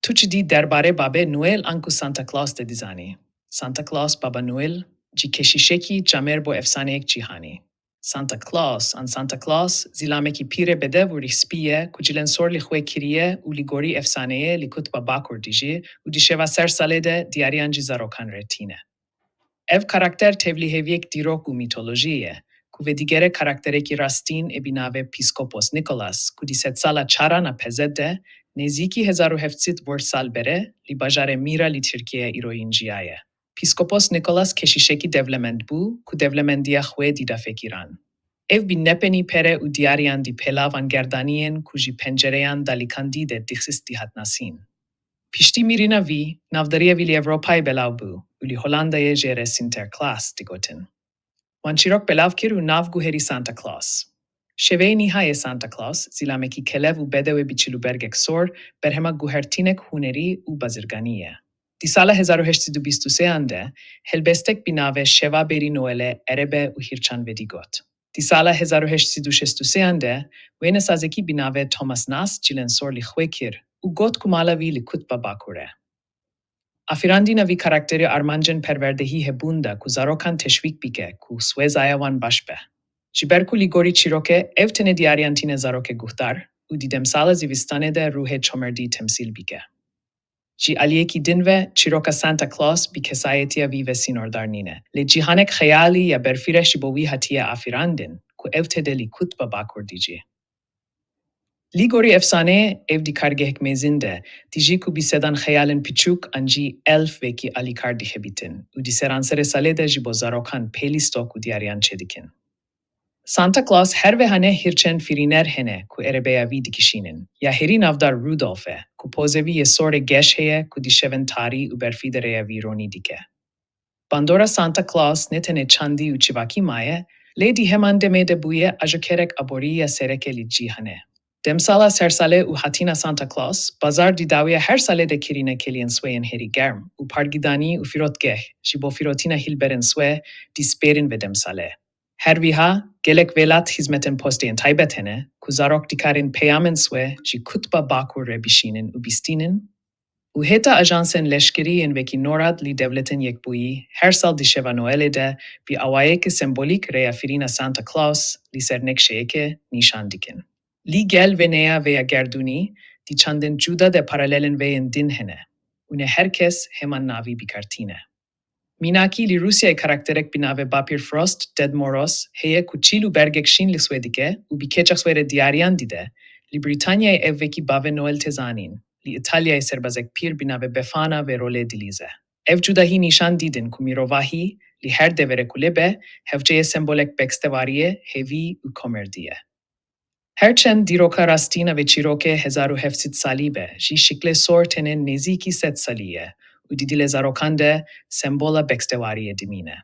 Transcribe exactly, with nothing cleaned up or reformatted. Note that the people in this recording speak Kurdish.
Tu çi dî derbarê Babê Noel anku Santa Claus de dizanî? Santa Claus, Baba Noel, jî keşîşekî camêr bo efsaneyek cîhanî. Santa Claus an Santa Claus, zîlamekî pîrê bedew û rîhspî ye ku cilên sor li xwe kiriye û li gorî efsaneyê li kutba Bakur dijî û di şeva ser salê de diyariyan ji zarokan re tîne. Ev karakter tevlî hêviyek dîrok û mîtolojiyê ye, ku vedigere karakterekî rastîn ê bi navê Pîskopos Nikolas, ku di sedsala çaran a P Z de, nêzîkî hezar û heft sed vor sal berê, li bajarê Mîra li Tirkiyeyê îroyîn jiyaye. Pîskopos Nikolas keşîşekî dewlemend bû, ku dewlemendiya xwe dida feqîran. Ev bi nepenî pere û diyariyan di pêlavan gerdaniyên ku ji pencereyan dalikan dî de dixist dihat nasîn. Piştî mirina vî, navdariya vî li Ewropayê belav bû û li Holandayê jê re Sinterklaas digotin. Wan çîrok belav kir û nav guherî Santa Claus. Şeveyê nihayê Santa Claus, zîlamekî kelev û bedewê bi çil û bergek sor, berhema guhertînek hunerî û bazirganî ye. Di sala hezar û heşt sed û bîst û sêyan de, helbestek bi navê Şeva Berî Noelê erebe û hîrçan vedigot. Di sala hezar û heşt sed û şêst û sêyan de, wênesazekî bi navê Thomas Nast cilên sor li xwe kir û got ku mala vî li kutba Bakur e. Afirandina vî karakterî armancên perwerdehî hebûn da ku zarokan teşwîk bike ku swêzaya wan baş be. Ji ber ku li gorî çîrokê ev tenê diyariyan tîne zarokê guhdar û di demsala zivistanê de ruhê comerdî temsîl bike. Ji aliyekî din ve çîroka Santa Claus bi kesayetiya vî ve sînordar nîne. Lê cîhanek xeyalî ya berfireh ji bo wî hatiye afirandin ku ev tede li kutba Bakur dijî. Li gorî efsaneyê ev di kargehek mêzin de dijî ku bi sedan xeyalên piçûk an jî elf wekî alîkar dixebîtin û di seranserê salê de ji bo zarokan pêlîstok û diyariyan çêdikin. Santa Claus her vehane hîrçên firîner hene ku erebeya vî dikişînin. Ya herî navdar Rudolf e, ku pozê vî yê sorê geş heye ku di şevên tarî û berfî de rêya vî ronî dike. Bandora Santa Claus ne tenê çandî û çivakî maye, lê di heman demê de bûye ajokerek aborî ya sereke li cîhanê. Demsala sersalê û hatîna Santa Claus, bazar di dawiya her salê de kirîne keliyên swêyên herî germ û pargidanî û firotgeh ji bo firotîna hilberên swê dispêrin vê demsalê. Her wiha, gelek welat hizmetên postê yên taybet hene ku zarok dikarin peyamên swê ji kutba Bakur re bişînin û bistînin û heta ajansên leşkerî yên wekî NORAD li Dewletên Yekbûyî her sal di şeva Noelê de bi awayeke sembolîk rêya firîna Santa Claus li ser nexşeyekê nîşan dikin. Li gel wêneya vê ya gerdûnî di çandên cuda de paralelên vê yên din hene û ne her kes heman navî bi kar tîne. Mînakî li Rûsyayê karakterek bi navê Bapîr Frost, Ded Moroz, heye ku çîl û bergek şîn li swê dike û bi keçek swê re diyariyan dide. Li Brîtanyayê ev wekî Bavê Noel tê zanîn. Li Îtalyayê serbazek pîr bi navê Befana vê rolê dilîze. Ev cudahî nîşan didin ku mirovahî, li her deverek ku lê be, hevceyê sembolek bekstewariyê, hêvî û komerdî ye. Her çend dîroka rastîn a vê çîrokê hezar û heft sed salî be, jî şiklê sor tenê nêzîkî sed salî ye û di dilê zarokan de sembola bekstewariyê dimîne.